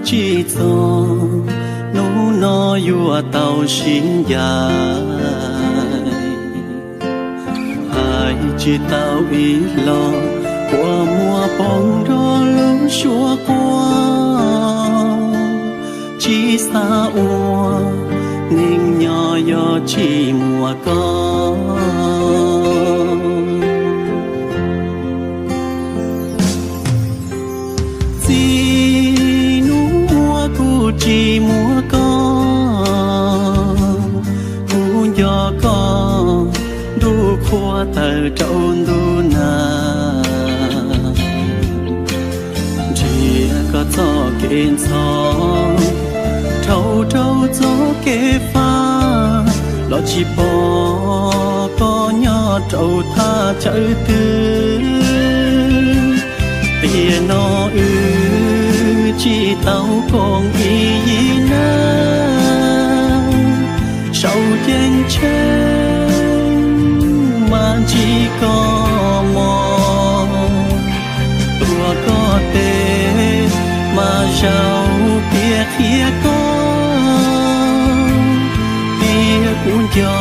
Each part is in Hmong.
tsis txog, hnub no yuav tau sib ncaim. Hais tsis tau ib los, kua muag poob nrog lub suab quaj. Tsis xav ua neeg nyob yog tsis muaj koj. Txij hnub uas kuv tsis muaj koj, kuv nco koj nruj qhuav tawm rau ntuj nag. Nrhiav koj txoj kev ntxhov, dhau rau txoj kev fab, los tsis pom koj nyob rau thaj chaw twg. Tiam no wb tsis tau koom ib yig neeg, saum ceeb tsheej mas ntsib koj mog. Tuav koj tes mas zaum piav qhia koj, tiam kuv nco,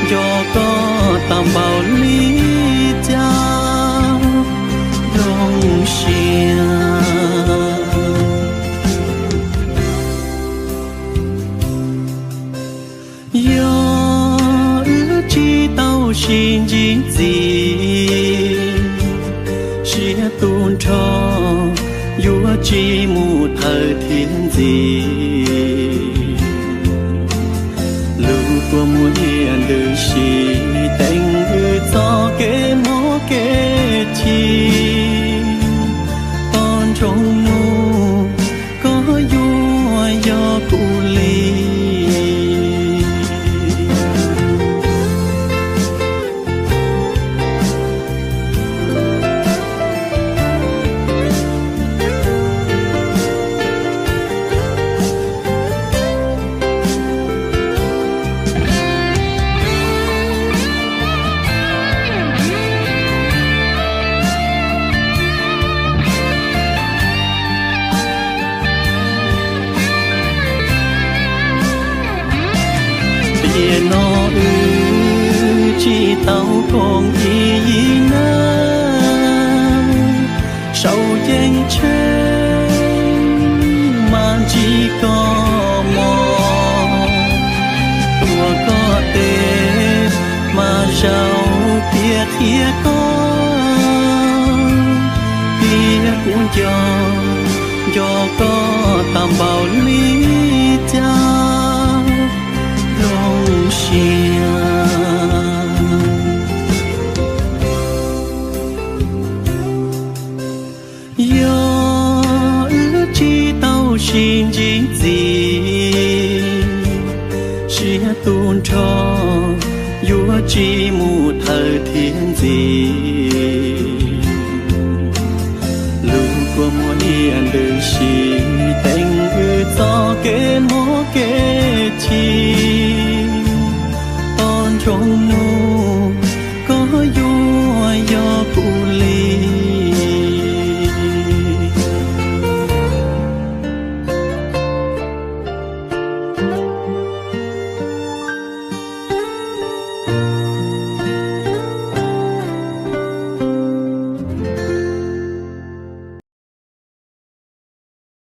nco koj tag npaum li cas, zoo siab. Yog wb tsis tau sib ntsib txiv, siab tu nrho yuav tsis mus thawj thiab ntxiv. Lub kua muag ntws si teem wb txoj kev mob kev chim, poj ntxoog nug koj yuav yog kuv li. Tiam no wb tsis tau koom ib yig neeg, saum ceeb tsheej mas ntsib koj mog. Tuav koj tes mas zaum piav qhia koj, tiam kuv nco, nco koj tag npaum li cas, zoo siab. Yog wb tsis tau sib ntsib txiv, siab tu nrho yuav tsis mus thawj thiab ntxiv. Lub kua muag ntws si teem wb txoj kev mob kev chim.